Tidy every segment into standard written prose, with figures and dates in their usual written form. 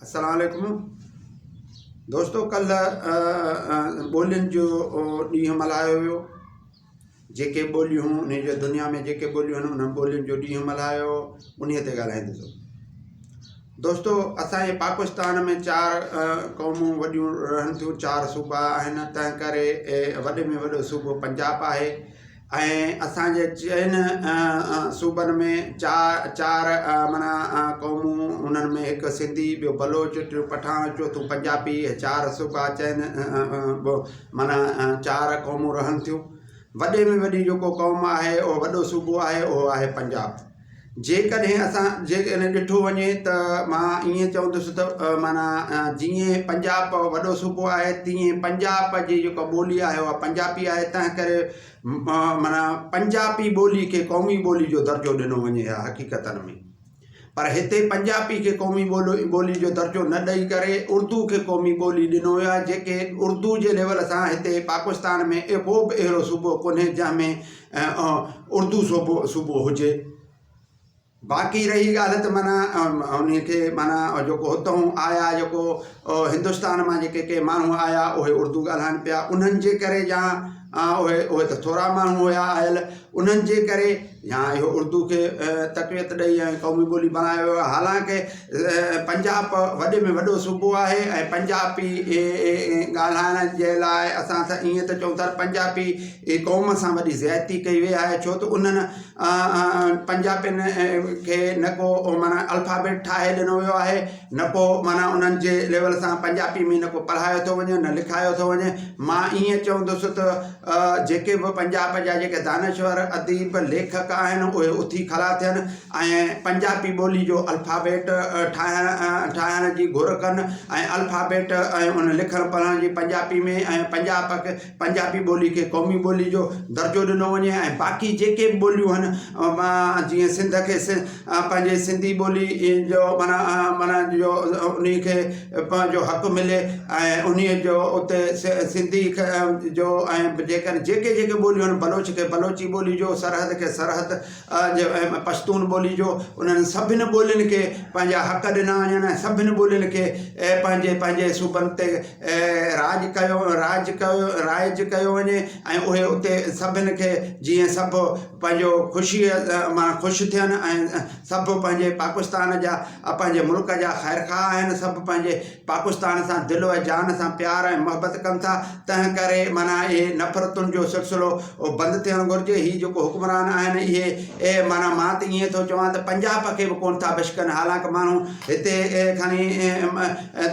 السلام عليڪم دوستو ڪلهه ٻولين جو ڏينهن ملهايو ويو جيڪي ٻوليون ان جو دنيا ۾ جيڪي ٻوليون آهن انهن ٻولين جو ڏينهن ملهايو انهي تي ڳالهائيندس دوستو اسانجي پاڪستان ۾ چار قومون وڏيون رهن ٿيون چار صوبا آهن تنهن ڪري وڏي ۾ وڏو صوبو پنجاب آهي ۽ اسان جي چئن صوبن ۾ چار چار معنيٰ قومون انهن ۾ هڪ سنڌي ٻيو بلوچ ٽيون پٺاڻ چوٿون پنجابي اهي چار صوبا چئن معنيٰ چار قومون رهن ٿيون وڏي ۾ وڏي جيڪو قوم آهي اهو وڏو صوبو آهي اهو آهي پنجاب جيڪڏهن اسان جيڪڏهن ڏٺو وڃي ته مان ائين چوندس ته معنيٰ جيئن پنجاب وڏو صوبو آهي تيئن پنجاب جي جيڪا ٻولي آهي اها پنجابي آهي تنهن ڪري معنيٰ پنجابي ٻولي کي قومي ٻولي جو درجو ڏنو وڃي ها حقيقتن ۾ پر هتي پنجابي کي قومي ٻولي جو درجو نه ڏئي ڪري اردو کي قومي ٻولي ڏنو ويو آهي جيڪي اردو جي ليول سان هتي پاڪستان ۾ ڪو به اهڙو صوبو ڪونهي جنهن ۾ اردو صوبو صوبو هجي باقي رهي ڳالهه ته معنيٰ انهي کي معنيٰ جيڪو هتئون آيا جيڪو هندستان مان جيڪي ڪي ماڻهو آيا اهي اردو ڳالهائن پيا انهن جي ڪري يا اهي اهي ته ٿورا ماڻهو هيا آيل انهن جي ڪري يا اهو اردو کي تقويت ڏئي ۽ قومي ٻولي بڻايو ويو آهي حالانڪه پنجاب وڏي ۾ وڏو صوبو آهي ۽ پنجابي ڳالهائڻ جي لاء اسان ته ائين ته چئون ٿا پنجابي قوم سان وڏي زيادتي ڪئي وئي آهي ڇو ته انهن پنجابين کي نه ڪو معنيٰ الفابيٽ ٺاهي ڏنو ويو آهي نه ڪو معنيٰ انهن جي ليول سان پنجابي ۾ نه ڪو پڙهايو ٿو وڃي نه لکايو ٿو وڃي مان ائين چوندس ته جيڪي به پنجاب جا جيڪي دانشور اديب ليکڪ آهن اهي اٿي کڙا ٿين ۽ پنجابي ٻولي جو الفابيٽ ٺاهڻ ٺاهڻ جي گهر ڪن ۽ الفابيٽ ۽ ان لکڻ پڙهڻ جي پنجابي ۾ ۽ پنجاب کي پنجابي ٻولي کي قومي ٻولي جو درجو ڏنو وڃي ۽ باقي جيڪي به ٻوليون آهن جيئن سنڌ کي پنهنجي سنڌي ٻولي جو معنيٰ معنيٰ جو انهي کي پنهنجو حق ملي ۽ انهي جو اتي سنڌي جو ۽ جيڪڏهن جيڪي جيڪي ٻوليون آهن بلوچ کي بلوچي ٻولي جو سرحد کي سرحد ۽ پشتون ٻولي جو انهن سڀني ٻولين کي پنهنجا حق ڏنا وڃن ۽ سڀني ٻولين کي پنهنجي پنهنجي صوبن تي راڄ ڪيو راڄ ڪيو رائج ڪيو وڃي ۽ اهي اتي سڀني کي جيئن سڀ پنهنجو خوشيء مان خوش ٿين ۽ سڀ پنهنجي پاڪستان جا پنهنجي ملڪ جا خيرخواهه آهن سڀ پنهنجي پاڪستان سان دل و جان سان پيار ۽ محبت ڪن ٿا تنهن ڪري معنيٰ اهي نفرتن جو سلسلو بند ٿيڻ گهرجي هي جيڪو حڪمران آهن اهي معنيٰ مان ته ائين ٿو چوان ته پنجاب کي به ڪونه ٿا بشڪن حالانڪ ماڻهو هتي کڻي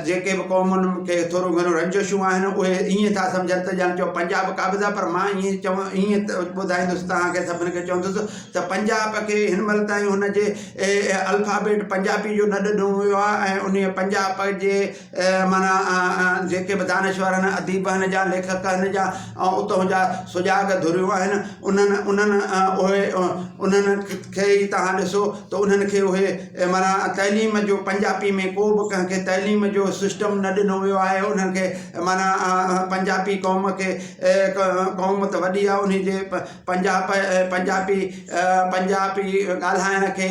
جيڪي به قومن کي ٿورو گهڻو رنجشون آهن اهي ائين ٿا سمجهن ته ڄڻ چئو پنجاب قابض آهي پر مان ائين چوان ائين ٻڌائيندس توهان کي سڀن کي چوندس ته پنجاب کي هن مهل تائين هن جي الفابيٽ پنجابي جو نه ڏنو ويو آهي ۽ انهيء پنجاب جي معنيٰ جيڪي به دانشور آهن اديب آهن يا ليکڪ آهن يا اتان جا سجاڳ ڌريون آهن انهن انهن اهي انهن کي ئي توهان ڏسو ته انهن کي اهي معنيٰ تعليم جو پنجابي ۾ ڪو به ڪنهن کي تعليم جو سسٽم نه ڏنو ويو آهي انهن کي معنيٰ پنجابي قوم کي قوم ته وڏي آهي انهي جي پنجاب پنجابي پنجابي ڳالهائڻ کي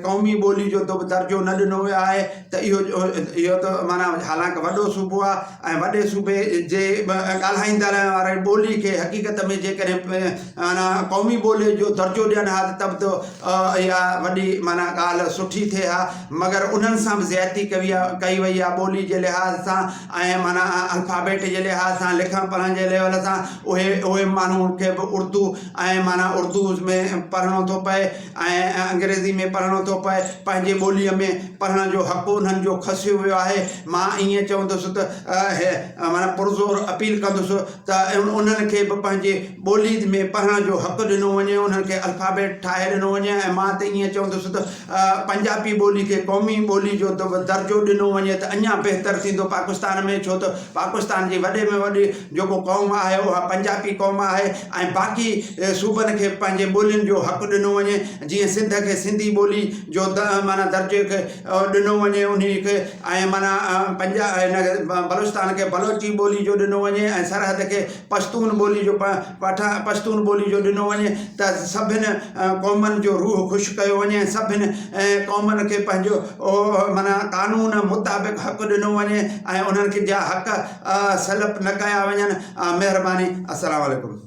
قومي ٻولي جو درجو نه ڏنو ويو آهي ته اهو اهو ته معنيٰ حالانڪه وڏو صوبو آهي ۽ وڏي صوبي جي ڳالهائيندڙ واري ٻولي کي حقيقت ۾ جيڪڏهن معنيٰ قومي ٻولي جو درجو ڏين ها ته به اها وڏي معنيٰ ڳالهه سٺي ٿئي ها مگر انهن سان به زيادتي ڪئي ڪئي وئي آهي ٻولي جي لحاظ سان ۽ معنيٰ الفابيٽ جي لحاظ سان لکڻ پڙهڻ جي ليول سان اهي اهي ماڻهن کي به اردو ۽ معنيٰ اردو ۾ پڙهڻو ٿو پئي ۽ انگريزي ۾ پڙهڻو ٿو پئي پنهنجي ٻوليء ۾ پڙهڻ جو حق انهن جو کسيو ويو آهي مان ائين چوندس ته معنيٰ پرزور اپيل ڪندس ته انهن کي به پنهنجي ٻولي ۾ پڙهڻ جو حق ڏنو وڃي انهن کي الفابيٽ ٺاهي ڏنو وڃي ۽ مان ته ائين چوندس ته پنجابي ٻولي کي قومي ٻولي جو درجو ڏنو وڃي ته اڃا بهتر ٿيندو پاڪستان ۾ ڇو ته پاڪستان جي وڏي ۾ وڏي جيڪو قوم آهي اها پنجابي قوم آهي ۽ باقي صوبن کي پنهنجي ٻولين جو حق ڏنو وڃي جيئن سنڌ کي سنڌي ٻولي جو معنيٰ درجي کي ڏنو وڃي انهي کي ۽ معنيٰ پنجا هن بلوچستان کي بلوچي ٻولي جو ڏنو وڃي ۽ سرحد کي پشتون ٻولي جو پٺا پشتون ٻولي جو. جو ڏنو وڃي ته سڀن قومن جو روح خوش ڪيو وڃي ۽ سڀن قومن کي پنهنجو معنيٰ قانون مطابق حق ڏنو وڃي ۽ انهن کي جا حق سلب نه ڪيا وڃن مهرباني السلام عليڪم.